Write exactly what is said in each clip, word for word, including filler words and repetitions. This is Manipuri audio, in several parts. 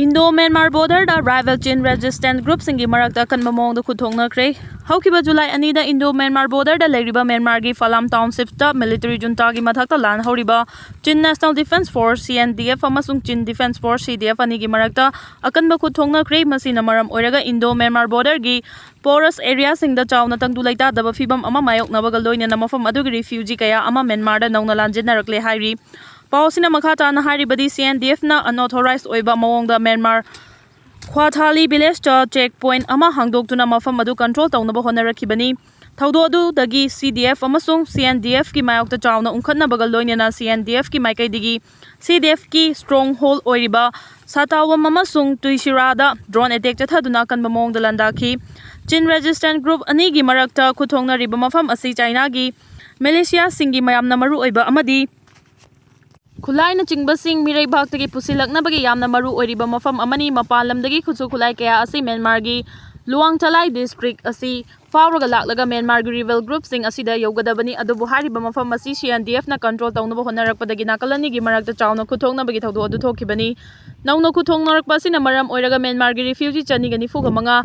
Indo-Myanmar border ꯗ rival Chin resistance group ꯁꯤꯡꯒꯤ ꯃꯔꯛꯇ ꯑꯀꯟꯕ ꯃꯑꯣꯡꯗ ꯈꯨꯠ ꯊꯣꯛꯅꯈ꯭ꯔꯦ꯫ ꯍꯧꯈꯤꯕ July ꯑꯅꯤꯗ Indo-Myanmar border ꯗ ꯂꯩꯔꯤꯕ ꯃ꯭ꯌꯥꯟꯃꯥꯔꯒꯤ ꯐꯥꯂꯥꯝ township ꯇ military junta ꯒꯤ ꯃꯊꯛꯇ ꯂꯥꯟ ꯍꯧꯔꯤꯕ Chin National Defence Force, C N D F, ꯑꯃꯁꯨꯡ Chin Defence Force, C D F, ꯑꯅꯤꯒꯤ ꯃꯔꯛꯇ ꯑꯀꯟꯕ ꯈꯨꯠ ꯊꯣꯛꯅꯈ꯭ꯔꯦ꯫ ꯃꯁꯤꯅ ꯃꯔꯝ ꯑꯣꯏꯔꯒ Indo-Myanmar border ꯒꯤ porous area ꯁꯤꯡꯗ ꯆꯥꯎꯅ ꯇꯪꯗꯨ ꯂꯩꯇꯥꯗꯕ ꯐꯤꯚꯝ ꯑꯃ ꯃꯥꯌꯣꯛꯅꯕꯒ ꯂꯣꯏꯅꯅ ꯃꯐꯝ ꯑꯗꯨꯒꯤ refugee ꯀꯌꯥ ꯑꯃ ꯃ꯭ꯌꯥꯟꯃꯥꯔꯗ ꯅꯧꯅ ꯂꯥꯟꯖꯦꯟꯅꯔꯛꯂꯦ ꯍꯥꯏꯔꯤ꯫ ꯄꯥꯎ ꯑꯁꯤꯅ ꯃꯈꯥ ꯇꯥꯅ ꯍꯥꯏꯔꯤꯕꯗꯤ, C N D F ꯅ unauthorized ꯑꯣꯏꯕ ꯃꯑꯣꯡꯗ ꯃ꯭ꯌꯥꯟꯃꯥꯔ ꯈ꯭ꯋꯥꯊꯥꯂꯤ village ꯇ check point ꯑꯃ ꯍꯥꯡꯗꯣꯛꯇꯨꯅ ꯃꯐꯝ ꯑꯗꯨ control ꯇꯧꯅꯕ ꯍꯣꯠꯅꯔꯛꯈꯤꯕꯅꯤ꯫ ꯊꯧꯗꯣꯛ ꯑꯗꯨꯗꯒꯤ C D F ꯑꯃꯁꯨꯡ C N D F ꯀꯤ ꯃꯥꯌꯣꯛꯇ ꯆꯥꯎꯅ ꯎꯪꯈꯠꯅꯕꯒ ꯂꯣꯏꯅꯅ C N D F ꯀꯤ ꯃꯥꯏꯀꯩꯗꯒꯤ C D F ꯀꯤ stronghold ꯑꯣꯏꯔꯤꯕ ꯁꯥꯇꯥꯋꯝ ꯑꯃꯁꯨꯡ ꯇꯨꯏꯁꯤꯔꯥꯗ drone attack ꯆꯠꯊꯗꯨꯅ ꯑꯀꯟꯕ ꯃꯑꯣꯡꯗ ꯂꯥꯟꯗꯥꯈꯤ꯫ Chin resistance group ꯑꯅꯤꯒꯤ ꯃꯔꯛꯇ ꯈꯨꯠꯊꯣꯛꯅꯔꯤꯕ ꯃꯐꯝ ꯑꯁꯤ ꯆꯥꯏꯅꯥꯒꯤ militiaꯁꯤꯡꯒꯤ ꯃꯌꯥꯝꯅ ꯃꯔꯨꯑꯣꯏꯕ ꯑꯃꯗꯤ ꯈꯨꯠꯂꯥꯏꯅꯆꯤꯡꯕꯁꯤꯡ ꯃꯤꯔꯩꯕꯥꯛꯇꯒꯤ ꯄꯨꯁꯤꯜꯂꯛꯅꯕꯒꯤ ꯌꯥꯝꯅ ꯃꯔꯨ ꯑꯣꯏꯔꯤꯕ ꯃꯐꯝ ꯑꯃꯅꯤ꯫ ꯃꯄꯥꯟ ꯂꯝꯗꯒꯤ ꯈꯨꯠꯁꯨ ꯈꯨꯠꯂꯥꯏ ꯀꯌꯥ ꯑꯁꯤ ꯃ꯭ꯌꯥꯟꯃꯥꯔꯒꯤ ꯂꯨꯋꯥꯡ ꯆꯂꯥꯏ district ꯑꯁꯤ ꯐꯥꯎꯔꯒ ꯂꯥꯛꯂꯒ ꯃ꯭ꯌꯥꯟꯃꯥꯔꯒꯤ rebel groupꯁꯤꯡ ꯑꯁꯤꯗ ꯌꯧꯒꯗꯕꯅꯤ꯫ ꯑꯗꯨꯕꯨ ꯍꯥꯏꯔꯤꯕ ꯃꯐꯝ ꯑꯁꯤ C N D Fꯅ control ꯇꯧꯅꯕ ꯍꯣꯠꯅꯔꯛꯄꯗꯒꯤ ꯅꯥꯀꯜ ꯑꯅꯤꯒꯤ ꯃꯔꯛꯇ ꯆꯥꯎꯅ ꯈꯨꯠꯊꯣꯛꯅꯕꯒꯤ ꯊꯧꯗꯣꯛ ꯑꯗꯨ ꯊꯣꯛꯈꯤꯕꯅꯤ꯫ ꯅꯧꯅ ꯈꯨꯠꯊꯣꯛꯅꯔꯛꯄ ꯑꯁꯤꯅ ꯃꯔꯝ ꯑꯣꯏꯔꯒ ꯃ꯭ꯌꯥꯟꯃꯥꯔꯒꯤ refugee ꯆꯅꯤꯒ ꯅꯤꯐꯨꯒ ꯃꯉꯥ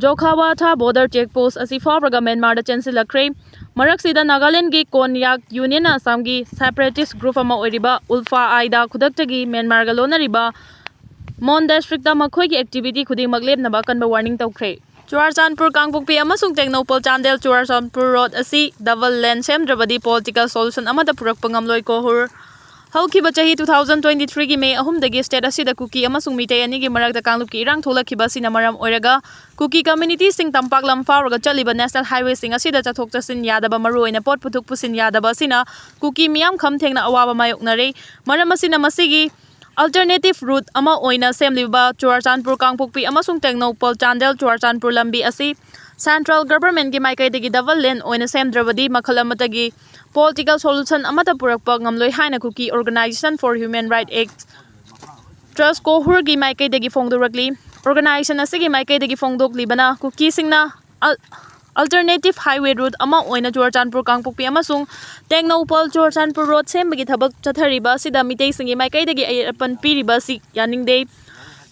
ꯖꯣꯈꯥꯋꯥꯊꯥ border check post ꯑꯁꯤ ꯐꯥꯎꯔꯒ ꯃ꯭ꯌꯥꯟꯃꯥꯔꯗ ꯆꯦꯟꯁꯤꯜꯂꯛꯈ꯭ꯔꯦ꯫ ꯃꯔꯛꯁꯤꯗ ꯅꯥꯒꯥꯂꯦꯟꯒꯤ ꯀꯣꯟꯌꯥꯛ ꯌꯨꯅꯤꯌꯟꯅ ꯑꯁꯥꯝꯒꯤ separatist group ꯑꯃ ꯑꯣꯏꯔꯤꯕ ꯎꯜꯐꯥ ꯑꯥꯏꯗ ꯈꯨꯗꯛꯇꯒꯤ ꯃ꯭ꯌꯥꯟꯃꯥꯔꯒ ꯂꯣꯟꯅꯔꯤꯕ ꯃꯣꯟ districtꯇ ꯃꯈꯣꯏꯒꯤ activity ꯈꯨꯗꯤꯡꯃꯛ ꯂꯦꯞꯅꯕ ꯑꯀꯟꯕ warning ꯇꯧꯈ꯭ꯔꯦ꯫ ꯆꯨꯔꯥꯆꯥꯟꯄꯨꯔ, ꯀꯥꯡꯄꯣꯛꯄꯤ ꯑꯃꯁꯨꯡ ꯇꯦꯡꯅꯧꯄꯜ ꯆꯥꯟꯗꯦꯜ ꯆꯨꯔꯥꯆꯥꯟꯄꯨꯔ road ꯑꯁꯤ double lane ꯁꯦꯝꯗ꯭ꯔꯕꯗꯤ political solution ꯑꯃꯠꯇ ꯄꯨꯔꯛꯄ ꯉꯝꯂꯣꯏ, ꯀꯣꯍꯨꯔ꯫ ꯍꯧꯈꯤꯕ ꯆꯍꯤ two thousand twenty threeꯒꯤ May ꯑꯍꯨꯝꯗꯒꯤ state ꯑꯁꯤꯗ ꯀꯨꯀꯤ ꯑꯃꯁꯨꯡ ꯃꯤꯇꯩ ꯑꯅꯤꯒꯤ ꯃꯔꯛꯇ ꯀꯥꯡꯂꯨꯞꯀꯤ ꯏꯔꯥꯡ ꯊꯣꯛꯂꯛꯈꯤꯕ ꯑꯁꯤꯅ ꯃꯔꯝ ꯑꯣꯏꯔꯒ ꯀꯨꯀꯤ communityꯁꯤꯡ ꯇꯝꯄꯥꯛ ꯂꯝ ꯐꯥꯎꯔꯒ ꯆꯠꯂꯤꯕ national highwayꯁꯤꯡ ꯑꯁꯤꯗ ꯆꯠꯊꯣꯛ ꯆꯠꯁꯤꯟ ꯌꯥꯗꯕ, ꯃꯔꯨꯑꯣꯏꯅ ꯄꯣꯠ ꯄꯨꯊꯣꯛ ꯄꯨꯁꯤꯟ ꯌꯥꯗꯕ ꯑꯁꯤꯅ ꯀꯨꯀꯤ ꯃꯤꯌꯥꯝ ꯈꯝ ꯊꯦꯡꯅ ꯑꯋꯥꯕ ꯃꯥꯌꯣꯛꯅꯔꯦ꯫ ꯃꯔꯝ ꯑꯁꯤꯅ ꯃꯁꯤꯒꯤ alternative route ꯑꯃ ꯑꯣꯏꯅ ꯁꯦꯝꯂꯤꯕ ꯆꯨꯔꯥꯆꯥꯟꯄꯨꯔ, ꯀꯥꯡꯄꯣꯛꯄꯤ ꯑꯃꯁꯨꯡ ꯇꯦꯡꯅꯧꯄꯜ ꯆꯥꯟꯗꯦꯜ ꯆꯨꯔꯥꯆꯥꯟꯄꯨꯔ ꯂꯝꯕꯤ ꯑꯁꯤ central governmentꯀꯤ ꯃꯥꯏꯀꯩꯗꯒꯤ double lane ꯑꯣꯏꯅ ꯁꯦꯝꯗ꯭ꯔꯕꯗꯤ ꯃꯈꯜ ꯑꯃꯠꯇꯒꯤ political solution ꯑꯃꯠꯇ ꯄꯨꯔꯛꯄ ꯉꯝꯂꯣꯏ ꯍꯥꯏꯅ ꯀꯨꯀꯤ Organisation for Human Rights Act, ꯇ꯭ꯔꯁ ꯀꯣꯍꯨꯔꯒꯤ ꯃꯥꯏꯀꯩꯗꯒꯤ ꯐꯣꯡꯗꯣꯔꯛꯂꯤ꯫ Organisation ꯑꯁꯤꯒꯤ ꯃꯥꯏꯀꯩꯗꯒꯤ ꯐꯣꯡꯗꯣꯛꯂꯤꯕꯅ ꯀꯨꯀꯤꯁꯤꯡꯅ al-, alternative highway route ꯑꯃ ꯑꯣꯏꯅ ꯆꯨꯔꯥꯆꯥꯟꯄꯨꯔ, ꯀꯥꯡꯄꯣꯛꯄꯤ ꯑꯃꯁꯨꯡ ꯇꯦꯡꯅꯧꯄꯜ ꯆꯨꯔꯥꯆꯥꯟꯄꯨꯔ road ꯁꯦꯝꯕꯒꯤ ꯊꯕꯛ ꯆꯠꯊꯔꯤꯕ ꯑꯁꯤꯗ ꯃꯤꯇꯩꯁꯤꯡꯒꯤ ꯃꯥꯏꯀꯩꯗꯒꯤ ꯑꯌꯦꯠ ꯑꯄꯟ ꯄꯤꯔꯤꯕ ꯑꯁꯤ ꯌꯥꯅꯤꯡꯗꯦ꯫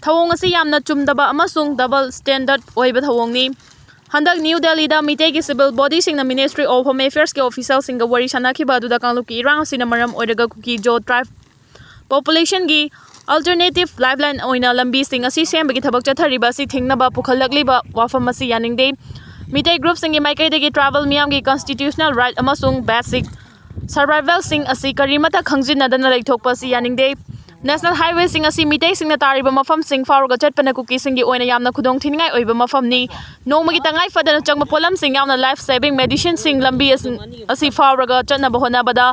ꯊꯧꯑꯣꯡ ꯑꯁꯤ ꯌꯥꯝꯅ ꯆꯨꯝꯗꯕ ꯑꯃꯁꯨꯡ double standard ꯑꯣꯏꯕ ꯊꯧꯑꯣꯡꯅꯤ꯫ ꯍꯟꯗꯛ ꯅ꯭ꯌꯨ ꯗꯦꯜꯂꯤꯗ ꯃꯤꯇꯩꯒꯤ civil bodyꯁꯤꯡꯅ Ministry of Home Affairsꯀꯤ officialꯁꯤꯡꯒ ꯋꯥꯔꯤ ꯁꯥꯟꯅꯈꯤꯕ ꯑꯗꯨꯗ ꯀꯥꯡꯂꯨꯞꯀꯤ ꯏꯔꯥꯡ ꯑꯁꯤꯅ ꯃꯔꯝ ꯑꯣꯏꯔꯒ ꯀꯨꯀꯤ-ꯖꯣ tribe populationꯒꯤ alternative lifeline ꯑꯣꯏꯅ ꯂꯝꯕꯤꯁꯤꯡ ꯑꯁꯤ ꯁꯦꯝꯕꯒꯤ ꯊꯕꯛ ꯆꯠꯊꯔꯤꯕ ꯑꯁꯤ ꯊꯤꯡꯅꯕ ꯄꯨꯈꯠꯂꯛꯂꯤꯕ ꯋꯥꯐꯝ ꯑꯁꯤ ꯌꯥꯅꯤꯡꯗꯦ꯫ ꯃꯤꯇꯩ groupꯁꯤꯡꯒꯤ ꯃꯥꯏꯀꯩꯗꯒꯤ tribal ꯃꯤꯌꯥꯝꯒꯤ constitutional right ꯑꯃꯁꯨꯡ basic survivalꯁꯤꯡ ꯑꯁꯤ ꯀꯔꯤꯃꯠꯇ ꯈꯪꯖꯤꯟꯅꯗꯅ ꯂꯩꯊꯣꯛꯄ ꯑꯁꯤ ꯌꯥꯅꯤꯡꯗꯦ꯫ National highwayꯁꯤꯡ ꯑꯁꯤ ꯃꯤꯇꯩꯁꯤꯡꯅ ꯇꯥꯔꯤꯕ ꯃꯐꯝꯁꯤꯡ ꯐꯥꯎꯔꯒ ꯆꯠꯄꯅ ꯀꯨꯀꯤꯁꯤꯡꯒꯤ ꯑꯣꯏꯅ ꯌꯥꯝꯅ ꯈꯨꯗꯣꯡ ꯊꯤꯅꯤꯡꯉꯥꯏ ꯑꯣꯏꯕ ꯃꯐꯝꯅꯤ꯫ ꯅꯣꯡꯃꯒꯤ ꯇꯉꯥꯏ ꯐꯗꯅ ꯆꯪꯕ ꯄꯣꯠꯂꯝꯁꯤꯡ ꯌꯥꯎꯅ life saving medicineꯁꯤꯡ ꯂꯝꯕꯤ ꯑꯁꯤ, ꯑꯁꯤ ꯐꯥꯎꯔꯒ ꯆꯠꯅꯕ ꯍꯣꯠꯅꯕꯗ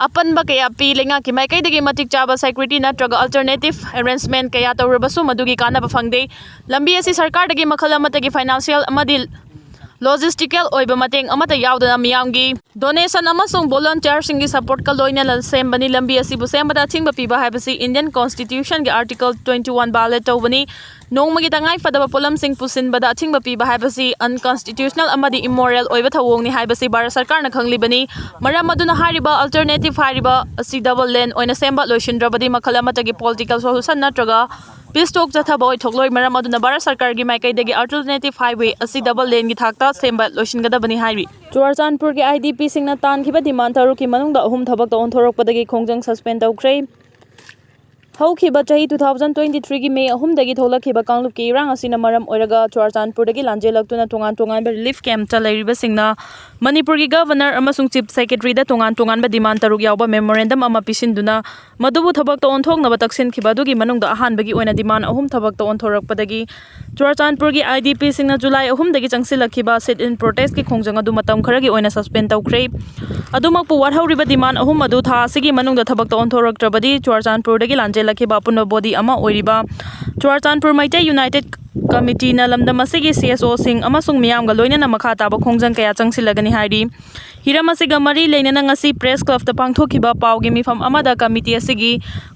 ꯑꯄꯟꯕ ꯀꯌꯥ ꯄꯤ꯫ ꯂꯩꯉꯥꯛꯀꯤ ꯃꯥꯏꯀꯩꯗꯒꯤ ꯃꯇꯤꯛ ꯆꯥꯕ security ꯅꯠꯇ꯭ꯔꯒ alternative arrangement ꯀꯌꯥ ꯇꯧꯔꯕꯁꯨ ꯃꯗꯨꯒꯤ ꯀꯥꯟꯅꯕ ꯐꯪꯗꯦ꯫ ꯂꯝꯕꯤ ꯑꯁꯤ ꯁꯔꯀꯥꯔꯗꯒꯤ ꯃꯈꯜ ꯑꯃꯠꯇꯒꯤ financial ꯑꯃꯗꯤ logistical ꯑꯣꯏꯕ ꯃꯇꯦꯡ ꯑꯃꯠꯇ ꯌꯥꯎꯗꯅ ꯃꯤꯌꯥꯝꯒꯤ donation ꯑꯃꯁꯨꯡ volunteerꯁꯤꯡꯒꯤ supportꯀ ꯂꯣꯏꯅꯅ ꯁꯦꯝꯕꯅꯤ꯫ ꯂꯝꯕꯤ ꯑꯁꯤꯕꯨ ꯁꯦꯝꯕꯗ ꯑꯊꯤꯡꯕ ꯄꯤꯕ ꯍꯥꯏꯕꯁꯤ Indian Constitutionꯒꯤ Article twenty one violate ꯇꯧꯕꯅꯤ꯫ ꯅꯣꯡꯃꯒꯤ ꯇꯉꯥꯏ ꯐꯗꯕ ꯄꯣꯠꯂꯝꯁꯤꯡ ꯄꯨꯁꯤꯟꯕꯗ ꯑꯊꯤꯡꯕ ꯄꯤꯕ ꯍꯥꯏꯕꯁꯤ unconstitutional ꯑꯃꯗꯤ immoral ꯑꯣꯏꯕ ꯊꯧꯑꯣꯡꯅꯤ ꯍꯥꯏꯕꯁꯤ ꯚꯥꯔꯠ ꯁꯔꯀꯥꯔꯅ ꯈꯪꯂꯤꯕꯅꯤ꯫ ꯃꯔꯝ ꯑꯗꯨꯅ ꯍꯥꯏꯔꯤꯕ alternative ꯍꯥꯏꯔꯤꯕ ꯑꯁꯤ double lane ꯑꯣꯏꯅ ꯁꯦꯝꯕ ꯂꯣꯏꯁꯤꯟꯗ꯭ꯔꯕꯗꯤ ꯃꯈꯜ ꯑꯃꯠꯇꯒꯤ political solution ꯅꯠꯇ꯭ꯔꯒ peace talk ꯆꯠꯊꯕ ꯑꯣꯏꯊꯣꯛꯂꯣꯏ꯫ ꯃꯔꯝ ꯑꯗꯨꯅ ꯚꯥꯔꯠ ꯁꯔꯀꯥꯔꯒꯤ ꯃꯥꯏꯀꯩꯗꯒꯤ alternative highway ꯑꯁꯤ double laneꯒꯤ ꯊꯥꯛꯇ ꯁꯦꯝꯕ ꯂꯣꯏꯁꯤꯟꯒꯗꯕꯅꯤ ꯍꯥꯏꯔꯤ꯫ ꯆꯨꯔꯥꯆꯥꯟꯄꯨꯔꯒꯤ IDPꯁꯤꯡꯅ ꯇꯥꯟꯈꯤꯕ demand ꯇꯔꯨꯛꯀꯤ ꯃꯅꯨꯡꯗ ꯑꯍꯨꯝ ꯊꯕꯛ ꯇꯧꯍꯟ ꯊꯣꯔꯛꯄꯗꯒꯤ ꯈꯣꯡꯖꯪ suspend ꯇꯧꯈ꯭ꯔꯦ꯫ ꯍꯧꯈꯤꯕ ꯆꯍꯤ two thousand twenty threeꯒꯤ May ꯑꯍꯨꯝꯗꯒꯤ ꯊꯣꯛꯂꯛꯈꯤꯕ ꯀꯥꯡꯂꯨꯞꯀꯤ ꯏꯔꯥꯡ ꯑꯁꯤꯅ ꯃꯔꯝ ꯑꯣꯏꯔꯒ ꯆꯨꯔꯥꯆꯥꯟꯄꯨꯔꯗꯒꯤ ꯂꯥꯟꯖꯦꯜꯂꯛꯇꯨꯅ ꯇꯣꯉꯥꯟ ꯇꯣꯉꯥꯟꯕ relief campꯇ ꯂꯩꯔꯤꯕꯁꯤꯡꯅ ꯃꯅꯤꯄꯨꯔꯒꯤ Governor ꯑꯃꯁꯨꯡ Chief Secretaryꯗ ꯇꯣꯉꯥꯟ ꯇꯣꯉꯥꯟꯕ demand ꯇꯔꯨꯛ ꯌꯥꯎꯕ memorandum ꯑꯃ ꯄꯤꯁꯤꯟꯗꯨꯅ ꯃꯗꯨꯕꯨ ꯊꯕꯛꯇ ꯑꯣꯟꯊꯣꯛꯅꯕ ꯇꯛꯁꯤꯟꯈꯤꯕ ꯑꯗꯨꯒꯤ ꯃꯅꯨꯡꯗ ꯑꯍꯥꯟꯕꯒꯤ ꯑꯣꯏꯅ demand ꯑꯍꯨꯝ ꯊꯕꯛꯇ ꯑꯣꯟꯊꯣꯔꯛꯄꯗꯒꯤ ꯆꯨꯔꯥꯆꯥꯟꯄꯨꯔꯒꯤ IDPꯁꯤꯡꯅ July ꯑꯍꯨꯝꯗꯒꯤ ꯆꯪꯁꯤꯜꯂꯛꯈꯤꯕ sit-in protestꯀꯤ ꯈꯣꯡꯖꯪ ꯑꯗꯨ ꯃꯇꯝ ꯈꯔꯒꯤ ꯑꯣꯏꯅ suspend ꯇꯧꯈ꯭ꯔꯦ꯫ ꯑꯗꯨꯃꯛꯄꯨ ꯋꯥꯠꯍꯧꯔꯤꯕ demand ꯑꯍꯨꯝ ꯑꯗꯨ ꯊꯥ ꯑꯁꯤꯒꯤ ꯃꯅꯨꯡꯗ ꯊꯕꯛꯇ ꯑꯣꯟꯊꯣꯔꯛꯇ꯭ꯔꯕꯗꯤ ꯆꯨꯔꯥꯆꯥꯟꯄꯨꯔꯗꯒꯤ ꯂꯥꯟꯖꯦꯜꯂꯛꯈꯤꯕ ꯑꯄꯨꯟꯕ body ꯑꯃ ꯑꯣꯏꯔꯤꯕ ꯆꯨꯔꯥꯆꯥꯟꯄꯨꯔ ꯃꯩꯇꯩ United Committeeꯅ ꯂꯝꯗꯝ ꯑꯁꯤꯒꯤ CSOꯁꯤꯡ ꯑꯃꯁꯨꯡ ꯃꯤꯌꯥꯝꯒ ꯂꯣꯏꯅꯅ ꯃꯈꯥ ꯇꯥꯕ ꯈꯣꯡꯖꯪ ꯀꯌꯥ ꯆꯪꯁꯤꯜꯂꯒꯅꯤ ꯍꯥꯏꯔꯤ꯫ ꯍꯤꯔꯝ ꯑꯁꯤꯒ ꯃꯔꯤ ꯂꯩꯅꯅ ꯉꯁꯤ Press Clubꯇ ꯄꯥꯡꯊꯣꯛꯈꯤꯕ ꯄꯥꯎꯒꯤ ꯃꯤꯐꯝ ꯑꯃꯗ committee ꯑꯁꯤꯒꯤ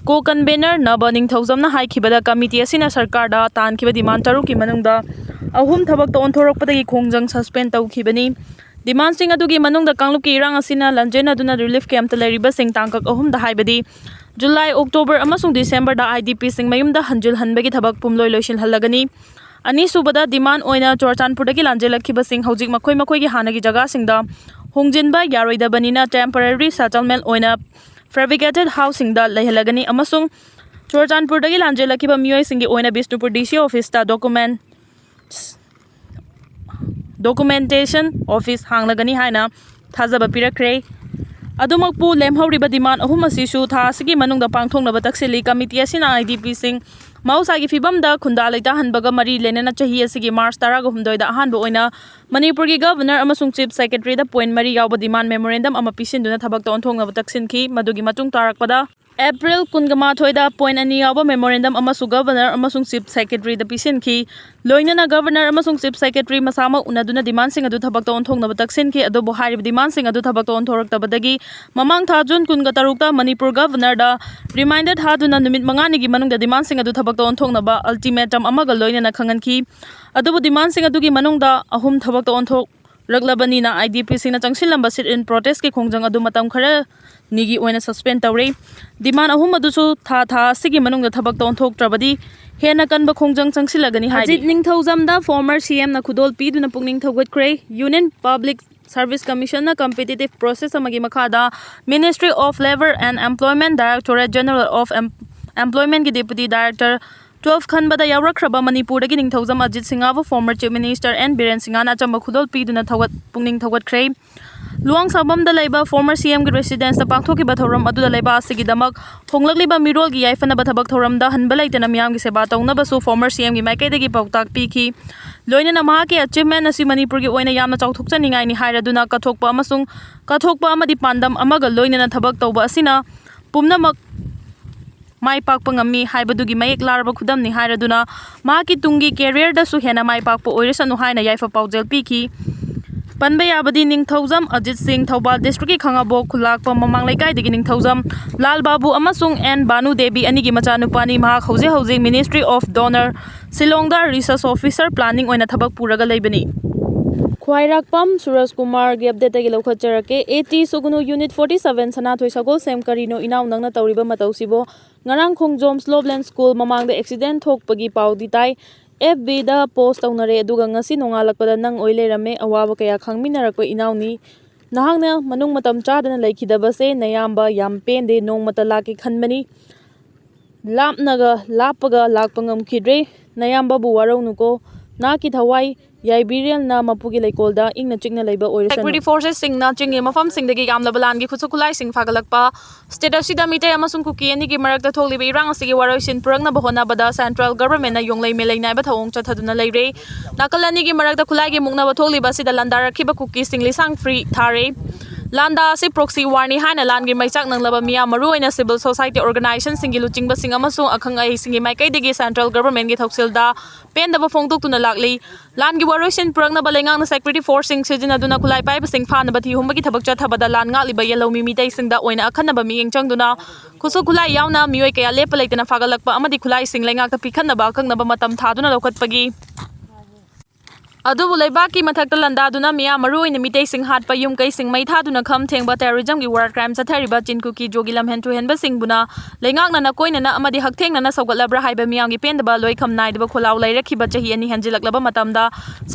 co-convener ꯅꯕ ꯅꯤꯡꯊꯧꯖꯝꯅ ꯍꯥꯏꯈꯤꯕꯗ committee ꯑꯁꯤꯅ ꯁꯔꯀꯥꯔꯗ ꯇꯥꯟꯈꯤꯕ demand ꯇꯔꯨꯛꯀꯤ ꯃꯅꯨꯡꯗ ꯑꯍꯨꯝ ꯊꯕꯛꯇ ꯑꯣꯟꯊꯣꯔꯛꯄꯗꯒꯤ ꯈꯣꯡꯖꯪ suspend ꯇꯧꯈꯤꯕꯅꯤ꯫ Demandꯁꯤꯡ ꯑꯗꯨꯒꯤ ꯃꯅꯨꯡꯗ ꯀꯥꯡꯂꯨꯞꯀꯤ ꯏꯔꯥꯡ ꯑꯁꯤꯅ ꯂꯥꯟꯖꯦꯟꯅꯗꯨꯅ relief campꯇ ꯂꯩꯔꯤꯕꯁꯤꯡ ꯇꯥꯡꯀꯛ ꯑꯍꯨꯝꯗ, ꯍꯥꯏꯕꯗꯤ July, October ꯑꯃꯁꯨꯡ Decemberꯗ IDPꯁꯤꯡ ꯃꯌꯨꯝꯗ ꯍꯟꯖꯤꯜꯍꯟꯕꯒꯤ ꯊꯕꯛ ꯄꯨꯝꯂꯣꯏ ꯂꯣꯏꯁꯤꯜꯍꯜꯂꯒꯅꯤ꯫ ꯑꯅꯤꯁꯨꯕꯗ demand ꯑꯣꯏꯅ ꯆꯨꯔꯆꯥꯟꯄꯨꯔꯗꯒꯤ ꯂꯥꯟꯖꯦꯜꯂꯛꯈꯤꯕꯁꯤꯡ ꯍꯧꯖꯤꯛ ꯃꯈꯣꯏ ꯃꯈꯣꯏꯒꯤ ꯍꯥꯟꯅꯒꯤ ꯖꯒꯥꯁꯤꯡꯗ ꯍꯣꯡꯖꯤꯟꯕ ꯌꯥꯔꯣꯏꯗꯕꯅꯤꯅ temporary settlement ꯑꯣꯏꯅ fabricated houseꯁꯤꯡꯗ ꯂꯩꯍꯜꯂꯒꯅꯤ ꯑꯃꯁꯨꯡ ꯆꯨꯔꯆꯥꯟꯄꯨꯔꯗꯒꯤ ꯂꯥꯟꯖꯦꯜꯂꯛꯈꯤꯕ ꯃꯤꯑꯣꯏꯁꯤꯡꯒꯤ ꯑꯣꯏꯅ Bishnupur DC officeꯇ document documentation office ꯍꯥꯡꯂꯒꯅꯤ ꯍꯥꯏꯅ ꯊꯥꯖꯕ ꯄꯤꯔꯛꯈ꯭ꯔꯦ꯫ ꯑꯗꯨꯃꯛꯄꯨ ꯂꯦꯝꯍꯧꯔꯤꯕ demand ꯑꯍꯨꯝ ꯑꯁꯤꯁꯨ ꯊꯥ ꯑꯁꯤꯒꯤ ꯃꯅꯨꯡꯗ ꯄꯥꯡꯊꯣꯛꯅꯕ ꯇꯛꯁꯤꯜꯂꯤ꯫ Committee ꯑꯁꯤꯅ IDPꯁꯤꯡ ꯃꯍꯧꯁꯥꯒꯤ ꯐꯤꯕꯝꯗ ꯈꯨꯟꯗꯥ ꯂꯩꯇꯥꯍꯟꯕꯒ ꯃꯔꯤ ꯂꯩꯅꯅ ꯆꯍꯤ ꯑꯁꯤꯒꯤ March ꯇꯔꯥꯒ ꯍꯨꯝꯗꯣꯏꯗ ꯑꯍꯥꯟꯕ ꯑꯣꯏꯅ ꯃꯅꯤꯄꯨꯔꯒꯤ Governor ꯑꯃꯁꯨꯡ Chief Secretaryꯗ point ꯃꯔꯤ ꯌꯥꯎꯕ demand memorandum ꯑꯃ ꯄꯤꯁꯤꯟꯗꯨꯅ ꯊꯕꯛꯇ ꯑꯣꯟꯊꯣꯛꯅꯕ ꯇꯛꯁꯤꯟꯈꯤ꯫ ꯃꯗꯨꯒꯤ ꯃꯇꯨꯡ ꯇꯥꯔꯛꯄꯗ April ꯀꯨꯟꯒ ꯃꯥꯊꯣꯏꯗ point ꯑꯅꯤ ꯌꯥꯎꯕ memorandum ꯑꯃꯁꯨ Governor ꯑꯃꯁꯨꯡ Chief Secretaryꯗ ꯄꯤꯁꯤꯟꯈꯤ꯫ ꯂꯣꯏꯅꯅ Governor ꯑꯃꯁꯨꯡ Chief Secretary ꯃꯁꯥꯃꯛ ꯎꯅꯗꯨꯅ demandꯁꯤꯡ ꯑꯗꯨ ꯊꯕꯛꯇ ꯑꯣꯟꯊꯣꯛꯅꯕ ꯇꯛꯁꯤꯟꯈꯤ꯫ ꯑꯗꯨꯕꯨ ꯍꯥꯏꯔꯤꯕ demandꯁꯤꯡ ꯑꯗꯨ ꯊꯕꯛꯇ ꯑꯣꯟꯊꯣꯔꯛꯇꯕꯗꯒꯤ ꯃꯃꯥꯡ ꯊꯥ June ꯀꯨꯟꯒ ꯇꯔꯨꯛꯇ ꯃꯅꯤꯄꯨꯔ Governorꯗ reminder ꯊꯥꯗꯨꯅ ꯅꯨꯃꯤꯠ ꯃꯉꯥꯅꯤꯒꯤ ꯃꯅꯨꯡꯗ demandꯁꯤꯡ ꯑꯗꯨ ꯊꯕꯛꯇ ꯑꯣꯟꯊꯣꯛꯅꯕ ultimatum ꯑꯃꯒ ꯂꯣꯏꯅꯅ ꯈꯪꯍꯟꯈꯤ꯫ ꯑꯗꯨꯕꯨ demandꯁꯤꯡ ꯑꯗꯨꯒꯤ ꯃꯅꯨꯡꯗ ꯑꯍꯨꯝ ꯊꯕꯛꯇ ꯑꯣꯟꯊꯣꯛꯂꯛꯂꯕꯅꯤꯅ IDPꯁꯤꯡꯅ ꯆꯪꯁꯤꯜꯂꯝꯕ sit-in protestꯀꯤ ꯈꯣꯡꯖꯪ ꯑꯗꯨ ꯃꯇꯝ ꯈꯔꯅꯤꯒꯤ ꯑꯣꯏꯅ suspend ꯇꯧꯔꯦ꯫ Demand ꯑꯍꯨꯝ ꯑꯗꯨꯁꯨ ꯊꯥ ꯊꯥ ꯑꯁꯤꯒꯤ ꯃꯅꯨꯡꯗ ꯊꯕꯛꯇ ꯑꯣꯟꯊꯣꯛꯇ꯭ꯔꯕꯗꯤ ꯍꯦꯟꯅ ꯀꯟꯕ ꯈꯣꯡꯖꯪ ꯆꯪꯁꯤꯜꯂꯒꯅꯤ ꯍꯥꯏꯔꯤ꯫ ꯑꯖꯤꯠ ꯅꯤꯡꯊꯧꯖꯝꯗ former CMꯅ ꯈꯨꯗꯣꯜ ꯄꯤꯗꯨꯅ ꯄꯨꯛꯅꯤꯡ ꯊꯧꯒꯠꯈ꯭ꯔꯦ꯫ Union Public Service Commissionꯅ competitive process ꯑꯃꯒꯤ ꯃꯈꯥꯗ Ministry of Labour and Employment, Directorate General of Em-, Employmentꯀꯤ Deputy Director twelve ꯈꯟꯕꯗ ꯌꯥꯎꯔꯛꯈ꯭ꯔꯕ ꯃꯅꯤꯄꯨꯔꯗꯒꯤ ꯅꯤꯡꯊꯧꯖꯝ Ajit ꯁꯤꯡꯍꯕꯨ former Chief Minister N Biren ꯁꯤꯡꯍꯅ ꯑꯆꯝꯕ ꯈꯨꯗꯣꯜ ꯄꯤꯗꯨꯅ ꯊꯧꯒꯠ-, ꯄꯨꯛꯅꯤꯡ ꯊꯧꯒꯠꯈ꯭ꯔꯦ꯫ ꯂꯨꯋꯥꯡꯁꯥꯡꯕꯝꯗ ꯂꯩꯕ former CMꯒꯤ residenceꯇ ꯄꯥꯡꯊꯣꯛꯈꯤꯕ ꯊꯧꯔꯝ ꯑꯗꯨꯗ ꯂꯩꯕꯥꯛ ꯑꯁꯤꯒꯤꯗꯃꯛ ꯍꯣꯡꯂꯛꯂꯤꯕ ꯃꯤꯔꯣꯜꯒꯤ ꯌꯥꯏꯐꯅꯕ ꯊꯕꯛ ꯊꯧꯔꯝꯗ ꯍꯟꯕ ꯂꯩꯇꯅ ꯃꯤꯌꯥꯝꯒꯤ ꯁꯦꯕꯥ ꯇꯧꯅꯕꯁꯨ former CMꯒꯤ ꯃꯥꯏꯀꯩꯗꯒꯤ ꯄꯥꯎꯇꯥꯛ ꯄꯤꯈꯤ꯫ ꯂꯣꯏꯅꯅ ꯃꯍꯥꯛꯀꯤ achievement ꯑꯁꯤ ꯃꯅꯤꯄꯨꯔꯒꯤ ꯑꯣꯏꯅ ꯌꯥꯝꯅ ꯆꯥꯎꯊꯣꯛꯆꯅꯤꯡꯉꯥꯏꯅꯤ ꯍꯥꯏꯔꯗꯨꯅ ꯀꯠꯊꯣꯛꯄ ꯑꯃꯁꯨꯡ ꯀꯠꯊꯣꯛꯄ ꯑꯃꯗꯤ ꯄꯥꯟꯗꯝ ꯑꯃꯒ ꯂꯣꯏꯅꯅ ꯊꯕꯛ ꯇꯧꯕ ꯑꯁꯤꯅ ꯄꯨꯝꯅꯃꯛ ꯃꯥꯏ ꯄꯥꯛꯄ ꯉꯝꯃꯤ ꯍꯥꯏꯕꯗꯨꯒꯤ ꯃꯌꯦꯛ ꯂꯥꯔꯕ ꯈꯨꯗꯝꯅꯤ ꯍꯥꯏꯔꯗꯨꯅ ꯃꯍꯥꯛꯀꯤ ꯇꯨꯡꯒꯤ careerꯗꯁꯨ ꯍꯦꯟꯅ ꯃꯥꯏ ꯄꯥꯛꯄ ꯑꯣꯏꯔꯁꯅꯨ ꯍꯥꯏꯅ ꯌꯥꯏꯐ ꯄꯥꯎꯖꯦꯜ ꯄꯤꯈꯤ꯫ ꯄꯟꯕ ꯌꯥꯕꯗꯤ ꯅꯤꯡꯊꯧꯖꯝ ꯑꯖꯤꯠ ꯁꯤꯡ, ꯊꯧꯕꯥꯜ districtꯀꯤ ꯈꯥꯉꯕꯣꯛ ꯈꯨꯜꯂꯥꯛꯄꯝ ꯃꯃꯥꯡ ꯂꯩꯀꯥꯏꯗꯒꯤ ꯅꯤꯡꯊꯧꯖꯝ ꯂꯥꯜ ꯕꯥꯕꯨ ꯑꯃꯁꯨꯡ N ꯕꯥꯅꯨ ꯗꯦꯕꯤ ꯑꯅꯤꯒꯤ ꯃꯆꯥꯅꯨꯄꯥꯅꯤ꯫ ꯃꯍꯥꯛ ꯍꯧꯖꯤꯛ ꯍꯧꯖꯤꯛ Ministry of DoNER ꯁꯤꯂꯣꯡꯗ research officer planning ꯑꯣꯏꯅ ꯊꯕꯛ ꯄꯨꯔꯒ ꯂꯩꯕꯅꯤ꯫ ꯈ꯭ꯋꯥꯏꯔꯥꯛꯄꯝ ꯁꯨꯔꯖ ꯀꯨꯃꯥꯔꯒꯤ ꯑꯞꯗꯦꯠꯇꯒꯤ ꯂꯧꯈꯠꯆꯔꯛꯀꯦ꯫ ꯑꯦ ꯇꯤ ꯁꯨꯒꯨꯅꯨ, ꯌꯨꯅꯤꯠ ꯐꯣꯔꯇꯤ ꯁꯚꯦꯟ, ꯁꯅꯥꯊꯣꯏ ꯁꯒꯣꯜꯁꯦꯝ, ꯀꯔꯤꯅꯣ ꯏꯅꯥꯎ ꯅꯪꯅ ꯇꯧꯔꯤꯕ ꯃꯇꯧꯁꯤꯕꯣ? ꯉꯔꯥꯡ ꯈꯣꯡꯖꯣꯝ ꯁ꯭ꯂꯣꯞꯂꯦꯟ ꯁ꯭ꯀꯨꯜ ꯃꯃꯥꯡꯗ ꯑꯦꯛꯁꯤꯗꯦꯟ ꯊꯣꯛꯄꯒꯤ ꯄꯥꯎꯗꯤ ꯇꯥꯏ꯫ ꯑꯦꯐ ꯕꯤꯗ ꯄꯣꯁ ꯇꯧꯅꯔꯦ, ꯑꯗꯨꯒ ꯉꯁꯤ ꯅꯣꯡꯉꯥꯜꯂꯛꯄꯗ ꯅꯪ ꯑꯣꯏ ꯂꯩꯔꯝꯃꯦ꯫ ꯑꯋꯥꯕ ꯀꯌꯥ ꯈꯪꯃꯤꯟꯅꯔꯛꯄ ꯏꯅꯥꯎꯅꯤ꯫ ꯅꯍꯥꯛꯅ ꯃꯅꯨꯡ ꯃꯇꯝ ꯆꯥꯗꯅ ꯂꯩꯈꯤꯗꯕꯁꯦ ꯅꯌꯥꯝꯕ ꯌꯥꯝ ꯄꯦꯟꯗꯦ꯫ ꯅꯣꯡꯃꯇ ꯂꯥꯛꯀꯦ ꯈꯟꯕꯅꯤ꯫ ꯂꯥꯞꯅꯒ ꯂꯥꯞꯄꯒ ꯂꯥꯛꯄ ꯉꯝꯈꯤꯗ꯭ꯔꯦ꯫ ꯅꯌꯥꯝꯕꯕꯨ ꯋꯥꯔꯧꯅꯨꯀꯣ꯫ ꯅꯍꯥꯛꯀꯤ ꯊꯋꯥꯏ ꯌꯥꯏꯕꯤꯔꯦꯜꯅ ꯃꯄꯨꯒꯤ ꯂꯩꯀꯣꯜꯗ ꯏꯪꯅ ꯆꯤꯛꯅ ꯂꯩꯕ ꯑꯣꯏꯔꯁꯅꯨ꯫ ꯁꯦꯀ꯭ꯌꯨꯔꯤꯇꯤ ꯐꯣꯔꯁꯦꯁꯁꯤꯡꯅ ꯆꯤꯡꯒꯤ ꯃꯐꯝꯁꯤꯡꯗꯒꯤ ꯌꯥꯝꯂꯕ ꯂꯥꯟꯒꯤ ꯈꯨꯠꯁꯨ ꯈꯨꯠꯂꯥꯏꯁꯤꯡ ꯐꯥꯒꯠꯂꯛꯄ꯫ ꯁ꯭ꯇꯦꯠ ꯑꯁꯤꯗ ꯃꯤꯇꯩ ꯑꯃꯁꯨꯡ ꯀꯨꯀꯤ ꯑꯅꯤꯒꯤ ꯃꯔꯛꯇ ꯊꯣꯛꯂꯤꯕ ꯏꯔꯥꯡ ꯑꯁꯤꯒꯤ ꯋꯥꯔꯣꯏꯁꯤꯟ ꯄꯨꯔꯛꯅꯕ ꯍꯣꯠꯅꯕꯗ ꯁꯦꯟꯇ꯭ꯔꯦꯜ ꯒꯚꯔꯟꯃꯦꯟꯠꯅ ꯌꯣꯡꯂꯩ ꯃꯦꯂꯩ ꯅꯥꯏꯕ ꯊꯧꯑꯣꯡ ꯆꯠꯊꯗꯨꯅ ꯂꯩꯔꯦ꯫ ꯅꯥꯀꯜ ꯑꯅꯤꯒꯤ ꯃꯔꯛꯇ ꯈꯨꯠꯂꯥꯏꯒꯤ ꯃꯨꯛꯅꯕ ꯊꯣꯛꯂꯤꯕ ꯑꯁꯤꯗ ꯂꯥꯟꯗꯥꯔꯛꯈꯤꯕ ꯀꯨꯀꯤꯁꯤꯡ ꯂꯤꯁꯥꯡ ꯐ꯭ꯔꯤ ꯊꯥꯔꯦ꯫ ꯂꯥꯟꯗꯥ ꯑꯁꯤ ꯄ꯭ꯔꯣꯛꯁꯤ ꯋꯥꯔꯅꯤ ꯍꯥꯏꯅ ꯂꯥꯟꯒꯤ ꯃꯩꯆꯥꯛ ꯅꯪꯂꯕ ꯃꯤꯌꯥꯝ, ꯃꯔꯨꯑꯣꯏꯅ ꯁꯤꯚꯤꯜ ꯁꯣꯁꯥꯏꯇꯤ ꯑꯣꯔꯒꯅꯥꯏꯖꯦꯁꯟꯁꯤꯡꯒꯤ ꯂꯨꯆꯤꯡꯕꯁꯤꯡ ꯑꯃꯁꯨꯡ ꯑꯈꯪ ꯑꯍꯩꯁꯤꯡꯒꯤ ꯃꯥꯏꯀꯩꯗꯒꯤ ꯁꯦꯟꯇ꯭ꯔꯦꯜ ꯒꯚꯔꯟꯃꯦꯟꯠꯀꯤ ꯊꯧꯁꯤꯜꯗ ꯄꯦꯟꯗꯕ ꯐꯣꯡꯗꯣꯛꯇꯨꯅ ꯂꯥꯛꯂꯤ꯫ ꯂꯥꯟꯒꯤ ꯋꯥꯔꯣꯏꯁꯤꯟ ꯄꯨꯔꯛꯅꯕ ꯂꯩꯉꯥꯛꯅ ꯁꯦꯀ꯭ꯌꯨꯔꯤꯇꯤ ꯐꯣꯔꯁꯁꯤꯡ ꯁꯤꯖꯤꯟꯅꯗꯨꯅ ꯈꯨꯠꯂꯥꯏ ꯄꯥꯏꯕꯁꯤꯡ ꯐꯥꯅꯕ ꯊꯤꯍꯨꯝꯕꯒꯤ ꯊꯕꯛ ꯆꯠꯊꯕꯗ ꯂꯥꯟ ꯉꯥꯛꯂꯤꯕ ꯌꯦꯜꯍꯧꯃꯤ ꯃꯤꯇꯩꯁꯤꯡꯗ ꯑꯣꯏꯅ ꯑꯈꯟꯅꯕ ꯃꯤꯠꯌꯦꯡ ꯆꯪꯗꯨꯅ ꯈꯨꯠꯁꯨ ꯈꯨꯠꯂꯥꯏ ꯌꯥꯎꯅ ꯃꯤꯑꯣꯏ ꯀꯌꯥ ꯂꯦꯞꯄ ꯂꯩꯇꯅ ꯐꯥꯒꯠꯂꯛꯄ ꯑꯃꯗꯤ ꯈꯨꯠꯂꯥꯏꯁꯤꯡ ꯂꯩꯉꯥꯛꯇ ꯄꯤꯈꯠꯅꯕ ꯑꯀꯛꯅꯕ ꯃꯇꯝ ꯊꯥꯗꯨꯅ ꯂꯧꯈꯠꯄꯒꯤ ꯑꯗꯨꯕꯨ ꯂꯩꯕꯥꯛꯀꯤ ꯃꯊꯛꯇ ꯂꯥꯟꯗꯥꯗꯨꯅ ꯃꯤꯌꯥꯝ, ꯃꯔꯨꯑꯣꯏꯅ ꯃꯤꯇꯩꯁꯤꯡ ꯍꯥꯠꯄ, ꯌꯨꯝ ꯀꯩꯁꯤꯡ ꯃꯩ ꯊꯥꯗꯨꯅ ꯈꯝ ꯊꯦꯡꯕ, terrorism ꯒꯤ war crime ꯆꯠꯊꯔꯤꯕ ꯆꯤꯟ ꯀꯨꯀꯤ ꯖꯣꯒꯤ ꯂꯝꯍꯦꯟ ꯇꯨꯍꯦꯟꯕꯁꯤꯡꯕꯨꯅ ꯂꯩꯉꯥꯛꯅ ꯅꯀꯣꯏꯅꯅ ꯑꯃꯗꯤ ꯍꯛꯊꯦꯡꯅꯅ ꯁꯧꯒꯠꯂꯕ꯭ꯔꯥ ꯍꯥꯏꯕ ꯃꯤꯌꯥꯝꯒꯤ ꯄꯦꯟꯗꯕ ꯂꯣꯏꯈꯝ ꯅꯥꯏꯗꯕ ꯈꯣꯜꯂꯥꯎ ꯂꯩꯔꯛꯈꯤꯕ ꯆꯍꯤ ꯑꯅꯤ ꯍꯦꯟꯖꯤꯜꯂꯛꯂꯕ ꯃꯇꯝꯗ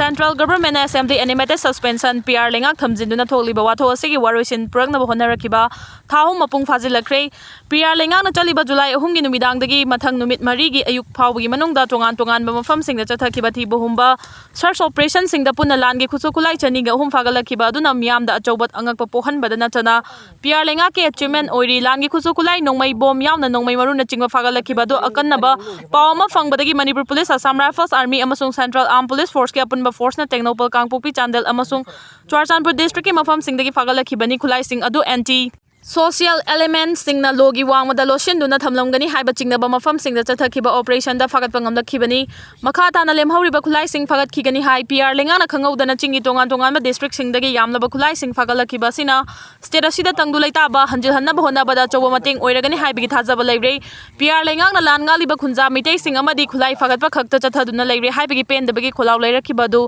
ꯁꯦꯟꯇ꯭ꯔꯦꯜ ꯒꯚꯔꯟꯃꯦꯟꯠꯅ assembly animated suspension, P R ꯂꯩꯉꯥꯛ ꯊꯝꯖꯤꯟꯗꯨꯅ ꯊꯣꯛꯂꯤꯕ ꯋꯥꯊꯣꯛ ꯑꯁꯤꯒꯤ ꯋꯥꯔꯣꯏꯁꯤꯟ ꯄꯨꯔꯛꯅꯕ ꯍꯣꯠꯅꯔꯛꯈꯤꯕ ꯊꯥ ꯑꯍꯨꯝ ꯃꯄꯨꯡ ꯐꯥꯖꯤꯜꯂꯛꯈ꯭ꯔꯦ꯫ ꯄꯤ ꯑꯥꯔ ꯂꯩꯉꯥꯛꯅ ꯆꯠꯂꯤꯕ ꯖꯨꯂꯥꯏ ꯑꯍꯨꯝꯒꯤ ꯅꯨꯃꯤꯗꯥꯡꯗꯒꯤ ꯃꯊꯪ ꯅꯨꯃꯤꯠ ꯃꯔꯤꯒꯤ ꯑꯌꯨꯛ ꯐꯥꯎꯕꯒꯤ ꯃꯅꯨꯡꯗ ꯇꯣꯉꯥꯟ ꯇꯣꯉꯥꯟꯕ ꯃꯐꯝꯁꯤꯡꯗ ꯆꯠꯊꯈꯤꯕ ꯊꯤꯕ ꯍꯨꯝꯕ, search operation ꯁꯤꯡꯗ ꯄꯨꯟꯅ ꯂꯥꯟꯒꯤ ꯈꯨꯠꯁꯨ ꯈꯨꯠꯂꯥꯏ ꯆꯅꯤꯒ ꯑꯍꯨꯝ ꯐꯥꯒꯠꯂꯛꯈꯤꯕ ꯑꯗꯨꯅ ꯃꯤꯌꯥꯝꯗ ꯑꯆꯧꯕ ꯑꯉꯛꯄ ꯄꯣꯛꯍꯟꯕꯗ ꯅꯠꯇꯅ ꯄꯤ ꯑꯥꯔ ꯂꯩꯉꯥꯛꯀꯤ achievement ꯑꯣꯏꯔꯤ꯫ ꯂꯥꯟꯒꯤ ꯈꯨꯠꯁꯨ ꯈꯨꯠꯂꯥꯏ ꯅꯣꯡꯃꯩ ꯕꯣꯝ ꯌꯥꯎꯅ ꯅꯣꯡꯃꯩ ꯃꯔꯨꯅꯆꯤꯡꯕ ꯐꯥꯒꯠꯂꯛꯈꯤꯕ ꯑꯗꯨ ꯑꯀꯟꯅꯕ ꯄꯥꯎ ꯑꯃ ꯐꯪꯕꯗꯒꯤ Manipur police, Assam rifles, army ꯑꯃꯁꯨꯡ ꯁꯦꯟꯇ꯭ꯔꯦꯜ ꯑꯥꯔꯝ ꯄꯨꯂꯤꯁ ꯐꯣꯔꯁꯀꯤ ꯑꯄꯨꯟꯕ ꯐꯣꯔꯁꯅ ꯇꯦꯡꯅꯧꯄꯜ, ꯀꯥꯡꯄꯣꯛꯄꯤ, ꯆꯥꯟꯗꯦꯜ ꯑꯃꯁꯨꯡ ꯆꯨꯔꯥꯆꯥꯟꯄꯨꯔ ꯗꯤꯁꯇ꯭ꯔꯤꯛꯀꯤ ꯃꯐꯝꯁꯤꯡꯗꯒꯤ ꯐꯥꯒꯠꯂꯛꯈꯤꯕꯅꯤ꯫ ꯈꯨꯠꯂꯥꯏꯁꯤꯡ ꯑꯗꯨ ꯑꯦꯟꯇꯤ ꯁꯣꯁꯤꯌꯦꯜ ꯑꯦꯂꯤꯃꯦꯟꯠꯁꯤꯡꯅ ꯂꯣꯒꯤ ꯋꯥꯡꯃꯗ ꯂꯣꯠꯁꯤꯟꯗꯨꯅ ꯊꯝꯂꯝꯒꯅꯤ ꯍꯥꯏꯕ ꯆꯤꯡꯅꯕ ꯃꯐꯝꯁꯤꯡꯗ ꯆꯠꯊꯈꯤꯕ ꯑꯣꯄꯔꯦꯁꯟꯗ ꯐꯥꯒꯠꯄ ꯉꯝꯂꯛꯈꯤꯕꯅꯤ꯫ ꯃꯈꯥ ꯇꯥꯅ ꯂꯦꯝꯍꯧꯔꯤꯕ ꯈꯨꯠꯂꯥꯏꯁꯤꯡ ꯐꯥꯒꯠꯈꯤꯒꯅꯤ ꯍꯥꯏ꯫ ꯄꯤ ꯑꯥꯔ ꯂꯩꯉꯥꯛꯅ ꯈꯪꯍꯧꯗꯅ ꯆꯤꯡꯒꯤ ꯇꯣꯉꯥꯟ ꯇꯣꯉꯥꯟꯕ ꯗꯤꯁꯇ꯭ꯔꯤꯛꯁꯤꯡꯗꯒꯤ ꯌꯥꯝꯂꯕ ꯈꯨꯠꯂꯥꯏꯁꯤꯡ ꯐꯥꯒꯠꯂꯛꯈꯤꯕ ꯑꯁꯤꯅ ꯁ꯭ꯇꯦꯠ ꯑꯁꯤꯗ ꯇꯪꯗꯨ ꯂꯩꯇꯥꯕ ꯍꯟꯖꯤꯜꯍꯟꯅꯕ ꯍꯣꯠꯅꯕꯗ ꯑꯆꯧꯕ ꯃꯇꯦꯡ ꯑꯣꯏꯔꯒꯅꯤ ꯍꯥꯏꯕꯒꯤ ꯊꯥꯖꯕ ꯂꯩꯔꯦ꯫ ꯄꯤ ꯑꯥꯔ ꯂꯩꯉꯥꯛꯅ ꯂꯥꯟ ꯉꯥꯛꯂꯤꯕ ꯈꯨꯟꯖꯥ ꯃꯤꯇꯩꯁꯤꯡ ꯑꯃꯗꯤ ꯈꯨꯠꯂꯥꯏ ꯐꯥꯒꯠꯄ ꯈꯛꯇ ꯆꯠꯊꯗꯨꯅ ꯂꯩꯔꯦ ꯍꯥꯏꯕꯒꯤ ꯄꯦꯟꯗꯕꯒꯤ ꯈꯣꯜꯂꯥꯎ ꯂꯩꯔꯛꯈꯤꯕ ꯑꯗꯨ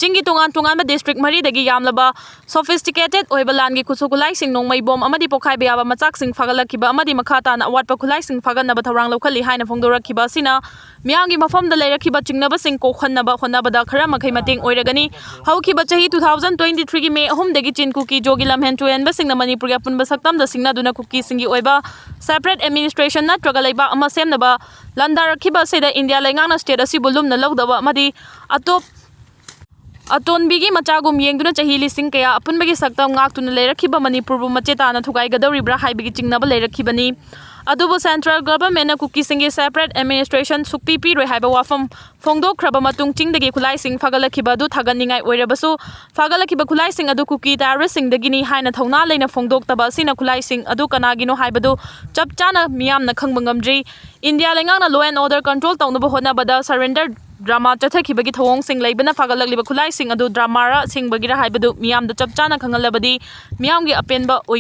ꯆꯤꯡꯒꯤ ꯇꯣꯉꯥꯟ ꯇꯣꯉꯥꯟꯕ ꯗꯤꯁꯇ꯭ꯔꯤꯛ ꯃꯔꯤꯗꯒꯤ ꯌꯥꯝꯂꯕ ꯁꯣꯐꯤꯁꯇꯤꯀꯦꯇꯦꯗ ꯑꯣꯏꯕ ꯂꯥꯟꯒꯤ ꯈꯨꯠꯁꯨ ꯈꯨꯠꯂꯥꯏꯁꯤꯡ, ꯅꯣꯡꯃꯩ ꯕꯣꯝ ꯑꯃꯗꯤ ꯄꯣꯈꯥꯏꯕ ꯌꯥꯕ ꯃꯆꯥꯛꯁꯤꯡ ꯐꯥꯒꯠꯂꯛꯈꯤꯕ ꯑꯃꯗꯤ ꯃꯈꯥ ꯇꯥꯅ ꯑꯋꯥꯠꯄ ꯈꯨꯠꯂꯥꯏꯁꯤꯡ ꯐꯥꯒꯠꯅꯕ ꯊꯧꯔꯥꯡ ꯂꯧꯈꯠꯂꯤ ꯍꯥꯏꯅ ꯐꯣꯡꯗꯣꯔꯛꯈꯤꯕ ꯑꯁꯤꯅ ꯃꯤꯌꯥꯝꯒꯤ ꯃꯐꯝꯗ ꯂꯩꯔꯛꯈꯤꯕ ꯆꯤꯡꯅꯕꯁꯤꯡ ꯀꯣꯛꯍꯟꯅꯕ ꯍꯣꯠꯅꯕꯗ ꯈꯔ ꯃꯈꯩ ꯃꯇꯦꯡ ꯑꯣꯏꯔꯒꯅꯤ꯫ ꯍꯧꯈꯤꯕ ꯆꯍꯤ two thousand twenty threeꯒꯤ ꯃꯦ ꯑꯍꯨꯝꯗꯒꯤ ꯆꯤꯟ ꯀꯨꯀꯤ ꯖꯣꯒꯤ ꯂꯝꯍꯦꯟ ꯇꯨꯍꯦꯟꯕꯁꯤꯡꯅ ꯃꯅꯤꯄꯨꯔꯒꯤ ꯑꯄꯨꯟꯕ ꯁꯛꯇꯝꯗ ꯁꯤꯡꯅꯗꯨꯅ ꯀꯨꯀꯤꯁꯤꯡꯒꯤ ꯑꯣꯏꯕ ꯁꯦꯄꯔꯦꯠ ꯑꯦꯗꯃꯤꯅꯤꯁꯇ꯭ꯔꯦꯁꯟ ꯅꯠꯇ꯭ꯔꯒ ꯂꯩꯕꯥꯛ ꯑꯃ ꯁꯦꯝꯅꯕ ꯂꯥꯟꯗꯥꯔꯛꯈꯤꯕ ꯑꯁꯤꯗ ꯏꯟꯗꯤꯌꯥ ꯂꯩꯉꯥꯛꯅ ꯁ꯭ꯇꯦꯠ ꯑꯁꯤꯕꯨ ꯂꯨꯝꯅ ꯂꯧꯗꯕ ꯑꯃꯗꯤ ꯑꯇꯣꯞ ꯑꯇꯣꯟꯕꯤꯒꯤ ꯃꯆꯥꯒꯨꯝ ꯌꯦꯡꯗꯨꯅ ꯆꯍꯤ ꯂꯤꯁꯤꯡ ꯀꯌꯥ ꯑꯄꯨꯟꯕꯒꯤ ꯁꯛꯇꯝ ꯉꯥꯛꯇꯨꯅ ꯂꯩꯔꯛꯈꯤꯕ ꯃꯅꯤꯄꯨꯔꯕꯨ ꯃꯆꯦ ꯇꯥꯅ ꯊꯨꯒꯥꯏꯒꯗꯧꯔꯤꯕ꯭ꯔꯥ ꯍꯥꯏꯕꯒꯤ ꯆꯤꯡꯅꯕ ꯂꯩꯔꯛꯈꯤꯕꯅꯤ꯫ ꯑꯗꯨꯕꯨ ꯁꯦꯟꯇ꯭ꯔꯦꯜ ꯒꯚꯔꯟꯃꯦꯟꯠꯅ ꯀꯨꯀꯤꯁꯤꯡꯒꯤ ꯁꯦꯄꯔꯦꯠ ꯑꯦꯗꯃꯤꯅꯤꯁꯇ꯭ꯔꯦꯁꯟ ꯁꯨꯛꯄꯤ ꯄꯤꯔꯣꯏ ꯍꯥꯏꯕ ꯋꯥꯐꯝ ꯐꯣꯡꯗꯣꯛꯈ꯭ꯔꯕ ꯃꯇꯨꯡ ꯆꯤꯡꯗꯒꯤ ꯈꯨꯠꯂꯥꯏꯁꯤꯡ ꯐꯒꯠꯂꯛꯈꯤꯕ ꯑꯗꯨ ꯊꯥꯒꯠꯅꯤꯡꯉꯥꯏ ꯑꯣꯏꯔꯕꯁꯨ ꯐꯒꯠꯂꯛꯈꯤꯕ ꯈꯨꯠꯂꯥꯏꯁꯤꯡ ꯑꯗꯨ ꯀꯨꯀꯤ ꯇꯦꯔꯣꯔꯤꯁ꯭ꯠꯁꯤꯡꯗꯒꯤꯅꯤ ꯍꯥꯏꯅ ꯊꯧꯅꯥ ꯂꯩꯅ ꯐꯣꯡꯗꯣꯛꯇꯕ ꯑꯁꯤꯅ ꯈꯨꯠꯂꯥꯏꯁꯤꯡ ꯑꯗꯨ ꯀꯅꯥꯒꯤꯅꯣ ꯍꯥꯏꯕꯗꯨ ꯆꯞ ꯆꯥꯅ ꯃꯤꯌꯥꯝꯅ ꯈꯪꯕ ꯉꯝꯗ꯭ꯔꯤ꯫ ꯏꯟꯗꯤꯌꯥ ꯂꯩꯉꯥꯛꯅ law and order control ꯇꯧꯅꯕ ꯍꯣꯠꯅꯕꯗ surrender drama ꯆꯠꯊꯈꯤꯕꯒꯤ ꯊꯧꯑꯣꯡꯁꯤꯡ ꯂꯩꯕꯅ ꯐꯒꯠꯂꯛꯂꯤꯕ ꯈꯨꯠꯂꯥꯏꯁꯤꯡ ꯑꯗꯨ dramaꯔ ꯑꯁꯦꯡꯕꯒꯤꯔ ꯍꯥꯏꯕꯗꯨ ꯃꯤꯌꯥꯝꯗ ꯆꯞ ꯆꯥꯅ ꯈꯪꯍꯜꯂꯕꯗꯤ ꯃꯤꯌꯥꯝꯒꯤ ꯑꯄꯦꯟꯕ ꯑꯣꯏ꯫